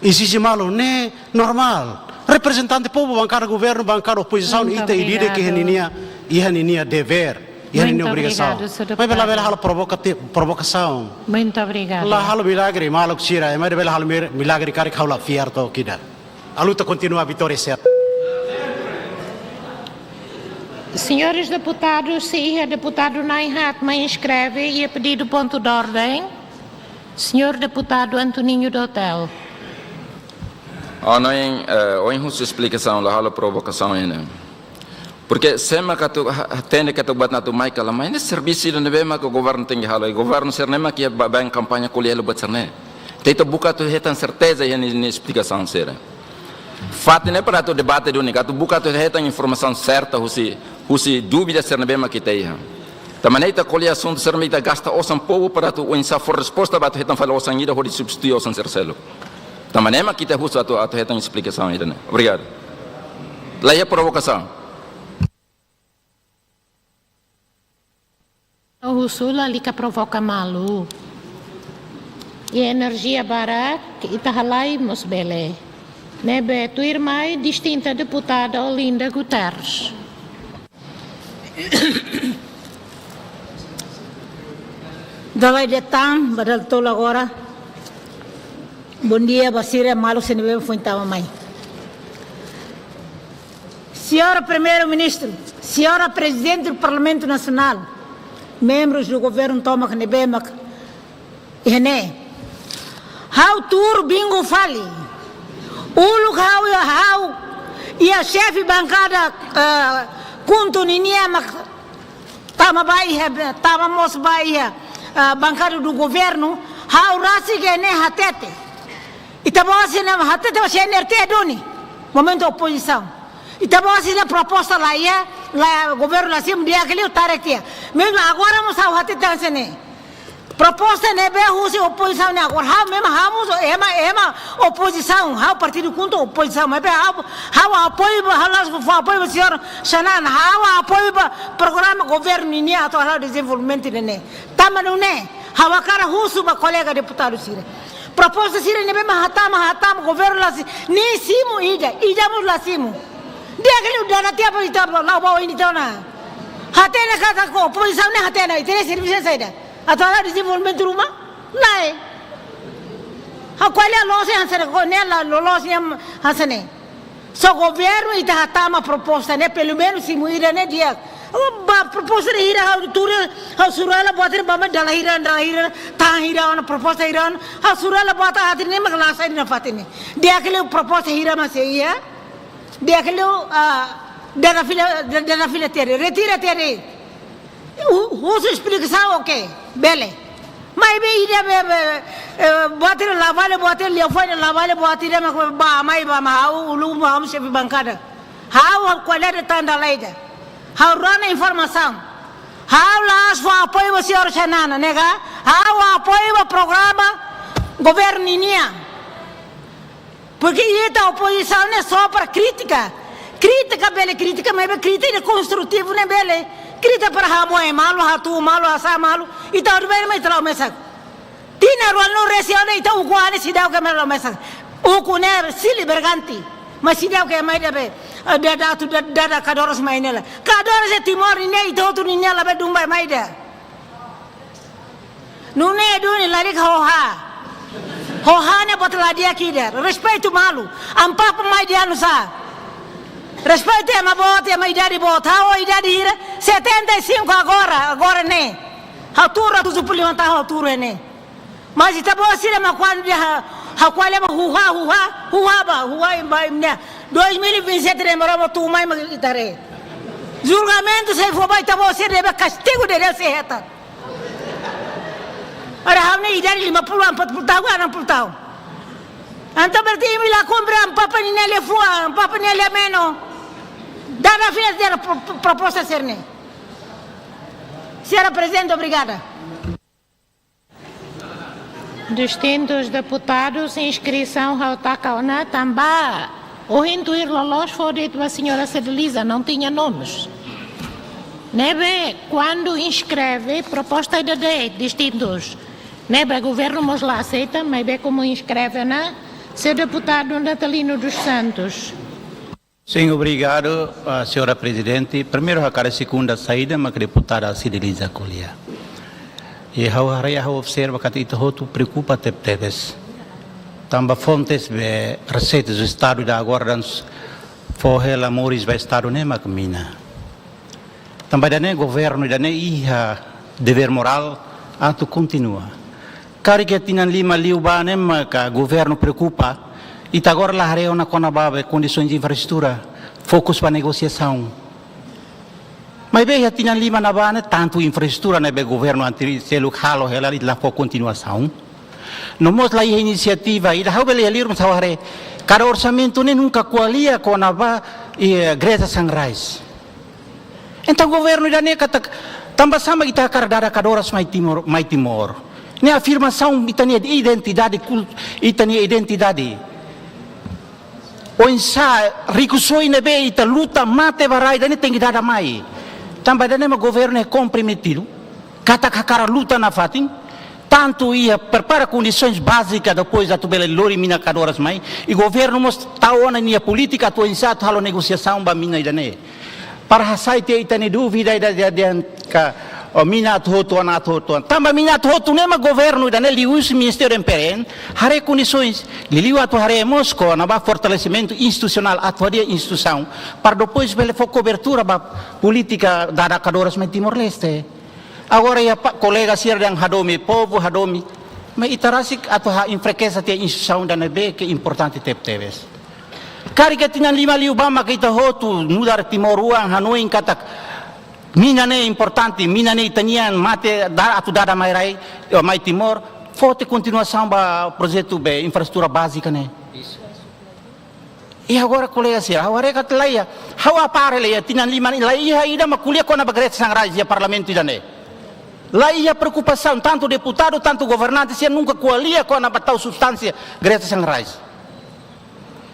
ezije malu, ne'e normál. Reprezentante povu, bankada governu, bankada opozisaun, Muito ita ida-idak obrigado. Iha ninia, iha ninia devér, iha ninia Muito obrigasaun. Obrigado, senhor deputado. Maibé labele halo provokati-, provokasaun. Muito obrigado. La halo milagre, maluk sira, ema labele halo mir-, milagre karik ha'u la fiar to'ok ida. A luta continua, vitória é certa. Senhores deputados, se iha deputadu na'in-haat mak inskreve iha pedidu pontu de ordem. Senhor Deputado Antoninho do Hotel. Ohin, eh, ohin husu esplikasaun, la halo provokasaun ne'e. Porque se ema atu ha-, hatene katak buat ne'e atu mai ka la mai, ne'e servisu ida ne'ebé mak governu tenke halo, i governu sira-ne'e mak iha ba-, bá kampaña ko'alia buat sira-ne'e. Entaun ita buka atu hetan serteza iha ne'e, ne'e esplikasaun sira. Fatin ne'e para atu debate duni, atu buka atu hetan informasaun serta husi, husi dúvida sira ne'ebé mak ita iha. Tanba ne'e ita ko'alia asuntu sira ne'ebé ita gasta osan povu para atu oinsá fó resposta ba atu hetan fali osan ida hodi substitui osan sira seluk. Tanba ne'e mak ita husu atu, atu hetan esplikasaun ida-ne'e. Obrigadu. La iha provokasaun. Husu lalika provoka malu. I enerjia barak, ita halai mós bele. Ne'ebé tuirmai distinta deputada Olinda Guterres. Dala ida tan, ba dala tolu agora. Bondia ba sira, maluk sira ne'ebé foin tama mai. Senhora Primeiro-Ministro, Senhora Presidente do Parlamento Nacional, membros do governu tomak ne'ebé mak iha ne'e. Ha'u tuur bingu fali. Uluk ha'u, ha'u iha xefe bankada, eh, KHUNTO ninian mak tama ba iha, tama mós ba iha, eh, bankada do governu, ha'u rasik ne'e hatete. Ita-boot sira hatete ba C N R T duni, momentu opozisaun. Ita-boot sira proposta la iha, la governu la simu, di'ak liu tarik tiha. Mezmu agora mós ha'u hatete hanesan ne'e. Proposta ne'ebé husi opozisaun ne'e agora. Ha'u mezmu, ha'u mós ema, ema opozisaun, ha'u partidu KHUNTO opozisaun. Maibé ha'u, ha'u apoiu ba, ha'u la fó apoiu ba señora Xanana, ha'u apoiu ba programa governu ninian atu halo dezenvolvimentu ne'e. Tanba nune'e, ha'u hakarak husu ba kolega deputadu sira. Proposta sira ne'ebé mak hatama, hatama, governu la si-, ne'e simu ida, ida mós la simu. Di'ak liu dada tiha ba ita, la'o ba oin ita ona. Hatene katak ko, opozisaun ne'e hatene, ita-nia servisu saida? Atu halo dezenvolvimentu ruma? Lae. Ha'u ko'alia loos hanesan ne'e, ko'alia la, lo-, loos hanesan ne'e. Só governu ita hatama proposta ne'e, pelumenus simu ida ne'e di'ak. Ba proposta ne'e hira ha'u tuur, ha'u suru hela buat ne'e ba mai dala hira, dala hira, tahan hira ona proposta hira ona. Ha'u suru hela buat ati ne'e mak la sai nafatin ne'e. Di'ak liu proposta hira mak sei iha. Di'ak liu, ah, dada fila, dada fila tiha de'it, retira tiha de'it. Hu-, husu esplikasaun, oke, bele. Maibé ida be, be, eh, buat ida la vale, buat ida liafuan ida la vale, buat ida mak ba mai ba mai ha'u uluk ba ha'u xefe bankada. Ha'u, ha'u ko'alia de'it tan dala ida. Ha'u rona informasaun. Ha'u la'ós fó apoiu ba señora Xanana, ne'e ka? Ha'u apoiu ba programa governu ninian. Porque ita opozisaun ne'e só para kritika. Kritika bele kritika, maibé kritika konstrutivu ne'e bele. Kritika para hamoe malu, hatuur malu, hasa'e malu. Ita hodi bele mai ita la'o mesak. Tinan ruanulu-resin-haat ne'e ita ukun an ne'e seidauk ema la'o mesak. Ukun ne'e Sili Berganti. Mas seidauk ema ida be, eh, dada atu da-, dada kadoros mai ne'e lae. Kadoros iha Timor ne'e ita hotu ninian, labele dún ba ema ida. Nune'e duni lalika ho ha'u. Ho ha'u ne'e buat la di'ak ida. Respeitu malu. Amu papa mai dehan nusá? Respeitu ema boot, ema idade boot. Ha'u idade hira, setenta e cinco agora, agora ne'e. Ha'u tuur, tujuh puluh lima tahun ha'u tuur ne'e. Mas ita-boot sira mak kuandu dehan, ha'u ko'alia mak huha, huha, huha ba, huha im ba im ne'e. Dois mil e vinte e sete ne'e Maromak tun mai mak ita haree. Julgamentu sei fó ba ita-boot sira ne'ebé kastigu de Deus sei hetan. Ora ha'u-nia idade lima puluh, empat puluh tahun, enam puluh tahun. Entaun berarti imi la kumpre Amu Papa nia liafuan, Amu Papa nia lia-menon. Dada fila tiha pro-, pro-, proposta sira-ne'e. Señora Prezidente, obrigada. Distintus deputadus, inskrisaun ha'u taka ona tanba ohin tuir loloos fó de'it ba señora Cideliza, não tinha nomes. Ne'ebé, kuandu inskreve, proposta ida de'it, distintus. Ne'ebé governu mós la aseita, maibé komu inskreve ona, señór deputadu Natalino dos Santos. Sin, obrigadu, ah, señora Prezidente. Primeiru, hakarak sekunda saida mak deputada Cideliza ko'alia. I ha'u haree, ha'u observa katak ita hotu preokupa tebetebes. Tanba fontes be reseitas do Estadu ida agora daudaun fó hela moris ba Estadu ne'e mak mina. Tanba ida-ne'e governu ida-ne'e iha devér morál atu kontinua. Karik iha tinan lima liubá ne'e maka governu preokupa, ita agora la haree ona kona-ba be kondisoens infraestrutura, fokus ba negosiasaun. Maibé iha tinan lima ne'ebá ne'e tantu infraestrutura ne'ebé governu anteriór seluk halo hela, ita la fó kontinuasaun. No mós la iha inisiativa, ida ha'u bele iha liur mós ha'u haree, kada orsamentu ne'e nunka ko'alia kona-ba, eh, Greater Sunrise. Entaun governu ida-ne'e katak, tanba sá mak ita hakarak dada kadoras mai Timor, mai Timor. Ne'e afirmasaun ita-nia identidade, kul-, ita-nia identidade. Oinsá rikusoin ne'ebé ita luta mate ba rai ida-ne'e tenke dada mai. Tanba ida-ne'e mak governu ne'e komprometidu. Katak hakarak luta nafatin. Tantu iha prepara kondisoens bázika depois atu bele lori mina kadoras mai. I governu mós tau ona nia polítika atu oinsá atu halo negosiasaun ba mina ida-ne'e. Para hasai tiha ita-nia dúvida ida, ida, ida, ka, o, mina atu hotu ona, atu hotu ona. Tanba mina atu hotu ne'e mak governu ida-ne'e liuhusi Ministériu M P R N, haree kondisoens, liuliu atu haree mós kona-ba fortalesimentu institusionál, atu hadi'a instituisaun, para depois bele fó kobertura ba polítika dada kadoras mai Timor-Leste. Agora iha pa-, kolega sira dehan hadomi povu, hadomi. Maibé ita rasik atu ha enfrakese tiha instituisaun ida ne'ebé ke importante tebetebes. Karik iha tinan lima liubá maka ita hotu nu'udar timoroan hanoin katak mina ne'e importante, mina ne'e ita-nian, mate da-, atu dada mai rai, eh, mai Timor, fó tiha kontinuasaun ba projetu be infraestrutura bázika ne'e. I agora kolega sira, ha'u haree katak la iha, ha'u apare la iha, tinan lima ne'e la iha ida mak ko'alia kona-ba Greater Sunrise iha parlamentu ida-ne'e. La iha preokupasaun, tantu deputadu, tantu governante, sira nunka ko'alia kona-ba tau substánsia Greater Sunrise.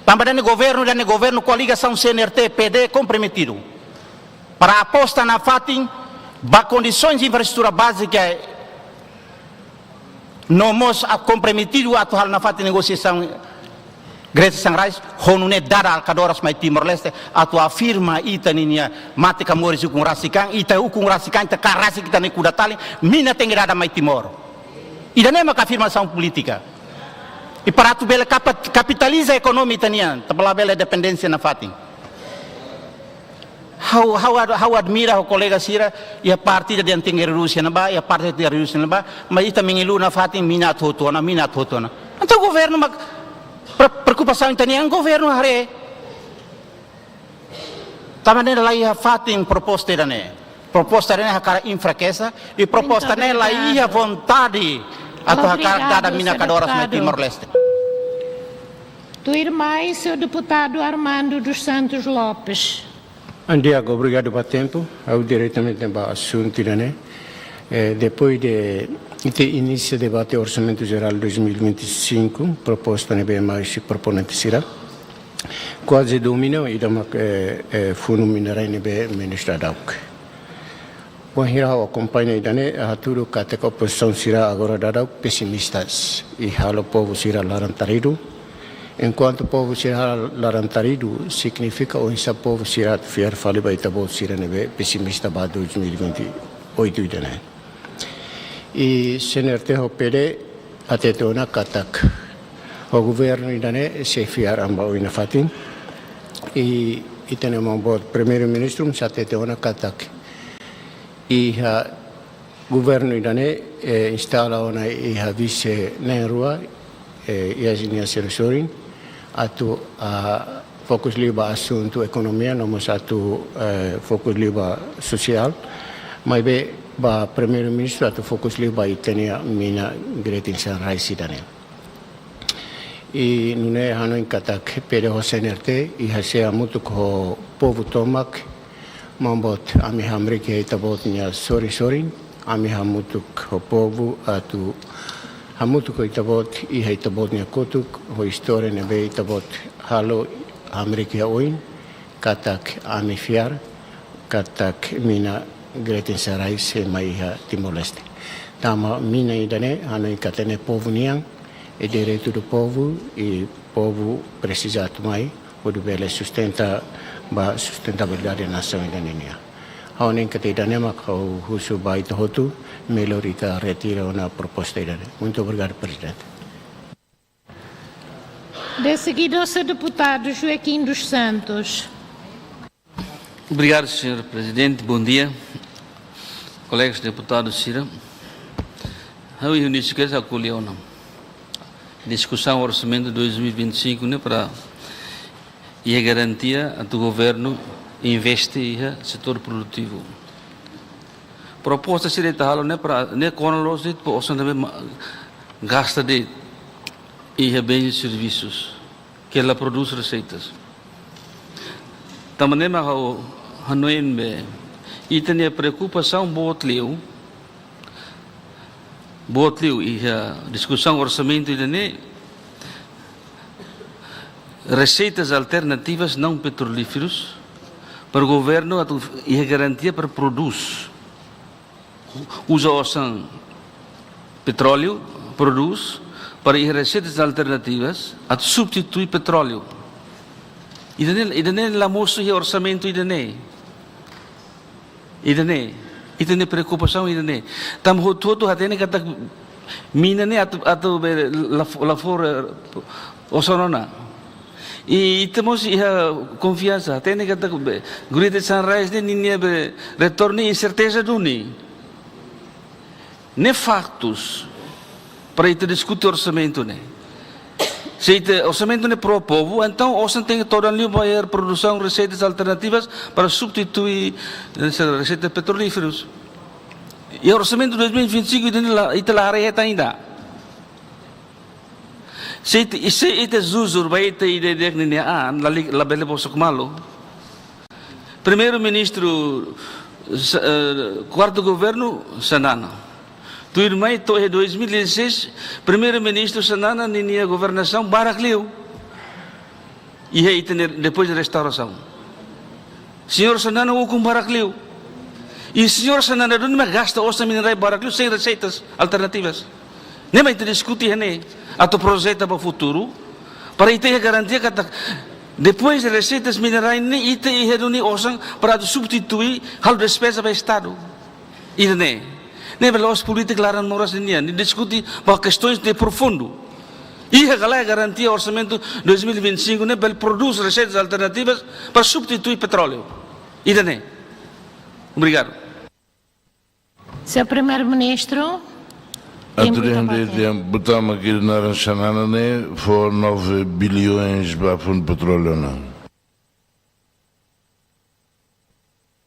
Tanba ida-ne'e governu, ida-ne'e governu koligasaun C N R T, P D, komprometidu para aposta nafatin ba kondisoens infraestrutura bázika, no mós komprometidu atu halo nafatin negosiasaun Greater Sunrise, ho nune'e dada kadoras mai Timor-Leste, atu afirma ita ninia mate ka moris ukun rasik an, ita ukun rasik an, ita kaer rasik ita-nia kuda-talin, mina tenke dada mai Timor. Ida-ne'e maka afirmasaun polítika. I para atu bele kapat-, kapitaliza ekonomia ita-nian, tanba labele dependénsia nafatin. Ha'u, ha'u ad-, ha'u admira ho kolega sira, iha parte ida dehan tenke redús iha ne'ebá, iha parte ida redús iha ne'ebá, maibé ita mengeluh nafatin mina atu hotu ona, mina atu hotu ona. Entaun governu mak pre-, preokupasaun ita-nian governu haree. Tanba ne'e la iha fatin proposta ida-ne'e. Proposta ida-ne'e hakarak enfrakese, i proposta ne'e la iha vontade atu hakarak dada mina kadoras mai Timor-Leste. Tuirmai, senhor deputado Armando dos Santos Lopes. Andiago, obrigadu ba tempu. Ha'u diretamente ba asuntu ida-ne'e. Eh, depois de ita inísia debate Orsamentu Jerál dois mil e vinte e cinco, proposta ne'ebé mai husi proponente sira, kuaze domina ida mak, eh, eh, fundu minerai ne'ebé ministra daudauk. Wainhira ha'u akompaña ida-ne'e, hatudu katak opozisaun sira agora daudauk pesimistas i halo povu sira laran-taridu. Enkuantu povu sira laran-taridu, signifika oinsá povu sira atu fiar fali ba ita-boot sira ne'ebé pesimista ba dois mil e vinte e oito ida-ne'e. I C N R T ho P D hatete ona katak ho governu ida-ne'e sei fiar an ba oin nafatin. I ita-nia maun boot Primeiru-Ministru mós hatete ona katak iha governu ida-ne'e, eh, instala ona iha vise na'in-rua, eh, iha nia sorin-sorin, atu, ah, fokus liu ba asuntu ekonomia, no mós atu, eh, fokus liu ba sosiál, maibé ba Primeiru-Ministru atu fokus liu ba ita-nia mina Greater Sunrise ida-ne'e. I nune'e hanoin katak P D ho C N R T, i hase'e hamutuk ho povu tomak, maun boot ami hamriik iha ita-boot nia sorin-sorin, ami hamutuk ho povu atu hamutuk ho ita-boot, iha ita-boot nia kotuk, ho istória ne'ebé ita-boot halo hamriik iha oin, katak ami fiar katak mina Greater Sunrise sei mai iha Timor-Leste. Tanba mina ida-ne'e, hanoin katak ne'e povu nian, é direito do povo, i povu presiza atu mai, hodi bele sustenta ba sustentabilidade nasaun ida-ne'e nian. Ha'u hanoin katak ida-ne'e mak ha'u husu ba ita hotu, melhor ita retira ona proposta ida-ne'e. Muito obrigado, Presidente. De seguida, o senhor deputado Joaquim dos Santos. Obrigado, senhor Presidente. Bom dia, colegas deputados sira. Ha'u iha inisiativa ha'u ko'alia ona. Diskusaun orsamentu dois mil e vinte e cinco ne'e para iha garantia atu governu investe iha setór produtivu. Proposta sira ita halo ne'e para ne'e kona loos de'it para osan ne'ebé ma-, gasta de'it iha bens e servisus ke la prodús reseitas. Tanba ne'e mak ha'u hanoin be ita-nia preokupasaun boot liu, boot liu iha diskusaun orsamentu ida-ne'e, reseitas alternativas não petrolíferos para governu atu iha garantia para prodús. Uza osan petróleu, prodús, para iha reseitas alternativas atu substitui petróleu. Ida-ne'e, ida-ne'e la mosu iha orsamentu ida-ne'e. Ida-ne'e, ita-nia preokupasaun ida-ne'e. Tanba hotu-hotu hatene katak mina ne'e atu, atu be la, la fó, eh, osan ona. I ita mós iha konfiansa, hatene katak be Greater Sunrise ne'e ninia be retornu inserteza duni. Ne'e faktus para ita diskute orsamentu ne'e. Se ita orsamentu ne'e pró povu, entaun osan tenke todan liu ba iha produsaun reseitas alternativas para substitui, eh, reseitas petrolíferus. Iha orsamentu dois mil e vinte e cinco ita la, ita la haree hetan ida. Se ita, se ita jujur ba ita ida-idak ninia an, la li-, labele bosok malu. Primeiru-Ministru, sa-, eh, kuartu governu, Xanana. Tuirmai to'o iha dois mil e dezasseis, Primeiru-Ministru Xanana ninia governasaun barak liu. Iha ita-nia depois de restaurasaun. Señór Xanana ukun barak liu. I Señór Xanana duni mak gasta osan mina rai barak liu sein reseitas alternativas. Ne'e mak ita diskute iha ne'e, atu projeta ba futuru, para ita iha garantia katak depois de reseitas mina rai ne'e ita iha duni osan para atu substitui halo despeza ba Estadu. Ida-ne'e. Ne'ebé la'ós polítika laran moras nian, nia diskute ba kestaun de profundu. Iha ka lae garantia orsamentu dois mil e vinte e cinco ne'e bele prodús reseitas alternativas para substitui petróleu. Ida-ne'e. Obrigadu. Señór Primeiru-Ministru, tempu atu ita rende bate. Tiempu tama ke naran Xanana ne'e fó nove bilhões ba fundu petróleu ona.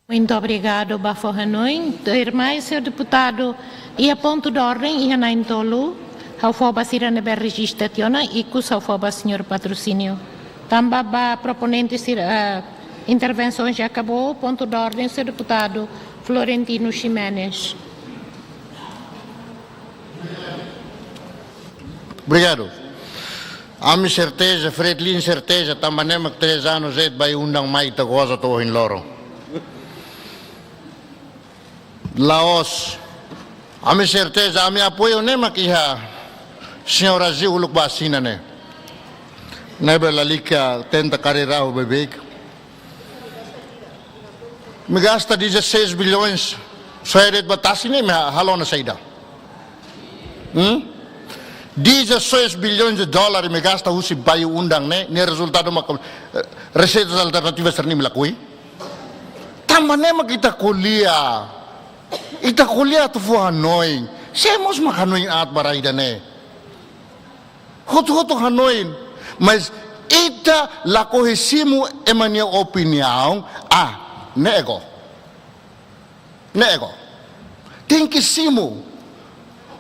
Muito obrigado, ba fó hanoin. Tuirmai, señór deputadu, iha pontu de orden, iha na'in-tolu, ha'u fó ba sira ne'ebé rejista tiha ona, ikus ha'u fó ba señór Patrocínio. Tanba ba proponente sira, ah, intervensaun já akabou, pontu de orden, señór deputadu Florentino Ximenes. Obrigadu. Ami serteza, Fretilin serteza, tanba ne'e mak três anos de'it ba iha undan mai ita goza to'o ohin loron. La'ós. Ami serteza, ami apoiu ne'e mak iha señór Aziz uluk ba asina ne'e. Ne'ebé lalika tenta karir ha'u beibeik. Imi gasta dezasseis bilhões, só eret ba tasi ne'e imi halo ona saida? Hmm? Dezasseis bilhões de dólar imi gasta husi bayu undan ne'e, ne'e rezultadu mak, eh, reseitas alternativas sira-ne'e imi lakohi. Tanba ne'e mak ita ko'alia. Ita ko'alia atu fó hanoin. Sé mós mak hanoin aat ba rai ida-ne'e. Hotu-hotu hanoin, mas ita lakohi simu ema nia opiniaun, ah, ne'e go. Ne'e go. Tenke simu.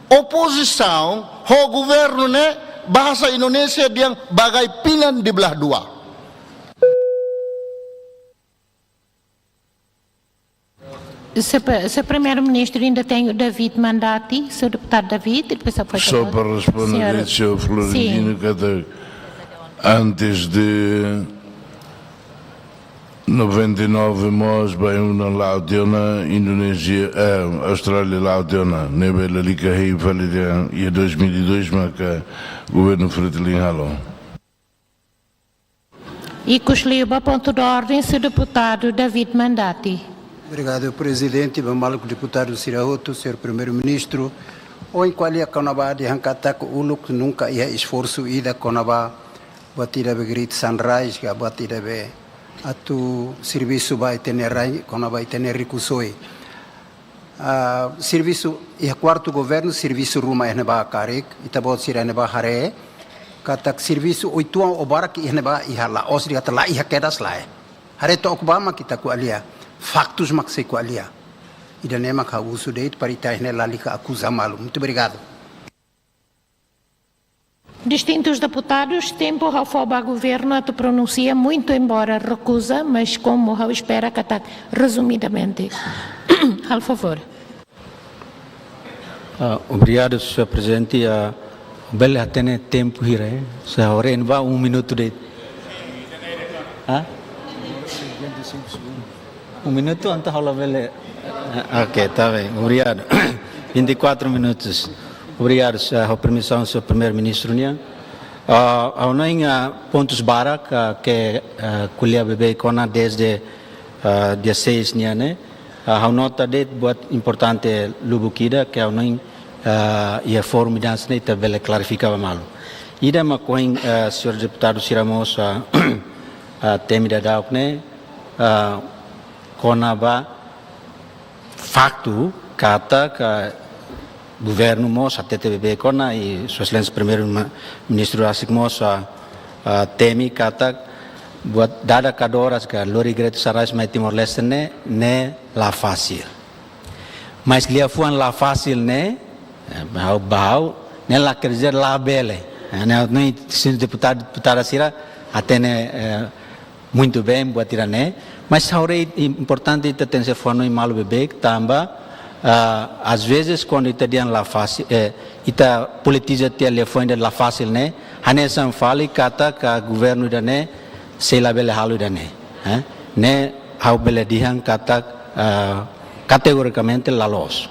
Opozisaun ho governu ne'e, bahasa Indonesia dehan bagai pinang di belah dua. Señór Primeiru-Ministru, ainda tem o David Mandati, señór deputadu David, e depois a... Só para responder, señora, señór Florentino, sim, katak antes de noventa e nove mós bayu undan la'o tiha ona, Indonézia, eh, Austrália la'o tiha ona, ne'ebé lalika hein fali dehan iha dois mil e dois maka governu Fretilin halo. Ikus liu ba pontu de orden, señór deputadu David Mandati. Obrigadu, Prezidente, ba maluk deputadu sira hotu, señór Primeiru-Ministru. Ohin ko'alia kona-ba dehan katak uluk nunka iha esforsu ida kona-ba buat ida be Greater Sunrise, ka buat ida be atu servisu ba ita-nia rai, kona-ba ita-nia rikusoin. Ah, servisu iha kuartu governu, servisu ruma iha ne'ebá karik, ita-boot sira iha ne'ebá haree katak servisu oituan ou barak iha ne'ebá iha la'ós de'it katak la iha kedas, lae. Haree to'ok bá mak ita ko'alia. Faktus mak sei ko'alia. Ida-ne'e mak ha'u husu de'it para ita iha ne'e lalika akuza malu. Muito obrigado. Distintus deputadus, tempu ha'u fó ba governu atu pronunsia, muito embora recusa, mas como ha'u espera katak resumidamente. Halo favór. Ah, obrigadu, señór Prezidente. Ah, bele hatene tempu hira, eh? Se ha'u haree ne'ebá um minutu de'it. Ah? Um minutu, entaun ha'u labele. Ah, ok, tá bem. Obrigadu. Vinte e quatro minutos. Obrigadu, señór, ho permisaun, señór Primeiru-Ministru nian. Ah, ha'u hanoin, ah, pontus barak, ah, ke, ah, ko'alia beibeik ona dezde, ah, dia seis nian ne'e. Ah, ha'u nota de'it buat importante lubuk ida ke ha'u hanoin, ah, iha fórum ida hanesan ne'e ita bele klarifika ba malu. Ida mak ohin, ah, señór deputadu sira mós, ah, ah, temi daudauk ne'e, ah, kona-ba faktu katak governu mós hatete beibeik ona i Sua Exelénsia Primeiru-Ministru rasik mós, ah, ah, temi katak buat dada kadoras ka lori Greater Sunrise mai Timor-Leste ne'e, ne'e la fasil. Mas liafuan la fasil ne'e, eh, ba ha'u, ba ha'u, ne'e la quer dizer labele. Eh, ne'e, ne'e, señór deputadu, deputada sira hatene, eh, muito bem buat ida-ne'e. Mas ha'u haree importante ita tenke fó hanoin malu beibeik tanba, ah, às vezes kuandu ita dehan la fasil, eh, ita politiza tiha liafuan ida la fasil ne'e, hanesan fali katak governu ida-ne'e sei labele halo ida-ne'e, eh? Ne'e ha'u bele dehan katak, ah, kategorikamente la loos.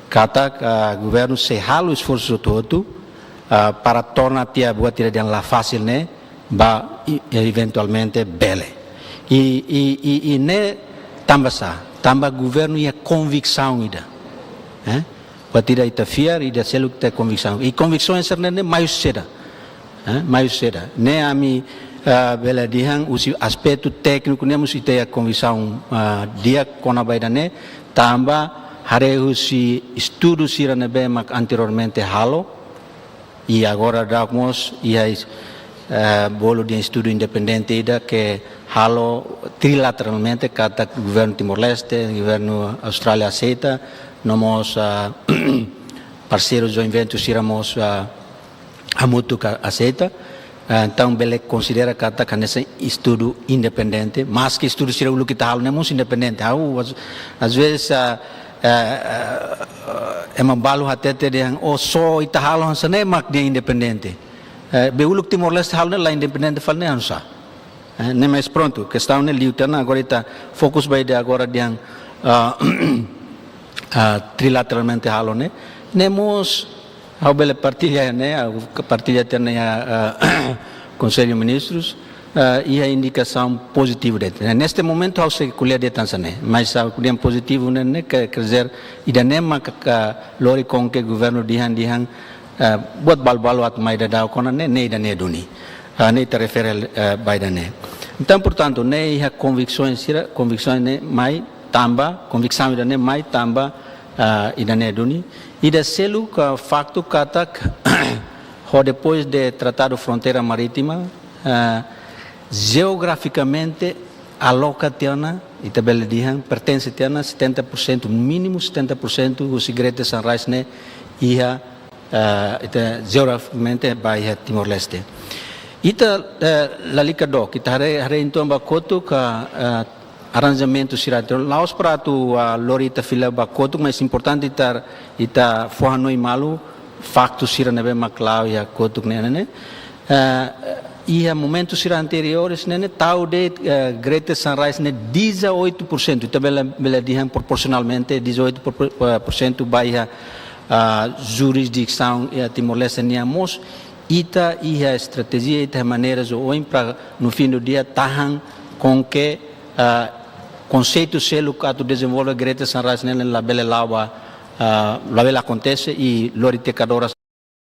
Katak, ah, governu sei halo esforsu hotu-hotu, ah, para torna tiha buat ida dehan la fasil ne'e ba i, eventualmente bele. I, i, i, i ne'e tanba sá, tanba governu iha konviksaun ida. Eh? Buat ida ita fiar, ida seluk ita konviksaun. I konviksaun sira-ne'e ne'e mai husi saida. Eh? Mai husi saida. Ne'e ami, ah, bele dehan husi aspetu tékniku ne'e mós ita iha konviksaun, ah, di'ak kona-ba ida-ne'e, tanba haree husi estudu sira ne'ebé mak anteriormente halo, i agora daudauk mós iha, eh, bolu dehan estudu independente ida ke halo trilateralmente katak governu Timor-Leste, governu Austrália aseita, no mós, ah, parseiru joint venture sira mós, ah, hamutuk aseita. Ah, entaun bele konsidera katak hanesan estudu independente, maski estudu sira uluk ita halo ne'e mós independente. Ha'u, às, às vezes, ah, eh, eh, ema balu hatete dehan, "Oh, só ita halo hanesan ne'e mak dehan independente." Eh, be uluk Timor-Leste halo ne'e la independente fali ne'e hanesan sá. Eh, ne'e mas prontu, kestaun ne'e liu tiha ona, agora ita fokus ba ida agora dehan, ah, ah, trilateralmente halo ne'e. Ne'e mós, ha'u bele partilla ne'e, ha'u partilla tiha ona iha, ah, Konsellu Ministrus, ah, iha indikasaun pozitivu de'it. Ne'e, neste momentu ha'u sei ko'alia de'it hanesan ne'e, mas ha'u ko'alia pozitivu ne'e, ne'e ke, quer dizer, ida-ne'e maka lori com que governu dehan, dehan, ah, buat balu-balu atu mai daudauk ona ne'e, ne'e ida-ne'e duni. Ah, ne'e ita refere, eh, ba ida-ne'e. Entaun, portantu, ne'e iha konviksaun sira, konviksaun ne'e mai tanba, konviksaun ida-ne'e mai tanba, ah, ida-ne'e duni. Ida seluk, ah, faktu katak, ho depois de Tratadu Fronteira Marítima, ah, jeografikamente aloka tiha ona, ita bele dehan, pertense tiha ona setenta por cento, mínimu setenta por cento husi Greater Sunrise ne'e iha, ah, ita jeografikamente ba iha Timor-Leste. Ita, eh, lalika dook, ita haree, haree uitoan ba kotuk, ah, ah, arranjamentu sira. Entaun, la'ós para atu, ah, lori ita fila ba kotuk, mas importante ita, ita fó hanoin malu faktu sira ne'ebé mak la'o iha kotuk ne'e, ne'e, ne'e. Eh, iha momentu sira anteriores ne'e, ne'e tau de'it, eh, Greater Sunrise ne'e dezoito por cento. Ita bele, bele dehan proporsionalmente dezoito por, por, eh, por cento ba iha, ah, jurisdisaun iha Timor-Leste nian mós. Ita iha estratéjia, ita iha maneiras oioin para no fim do dia tahan com que, ah, konseitu seluk atu dezenvolve Greater Sunrise ne'e labele la'o ba, ah, labele akontese i lori tiha kadoras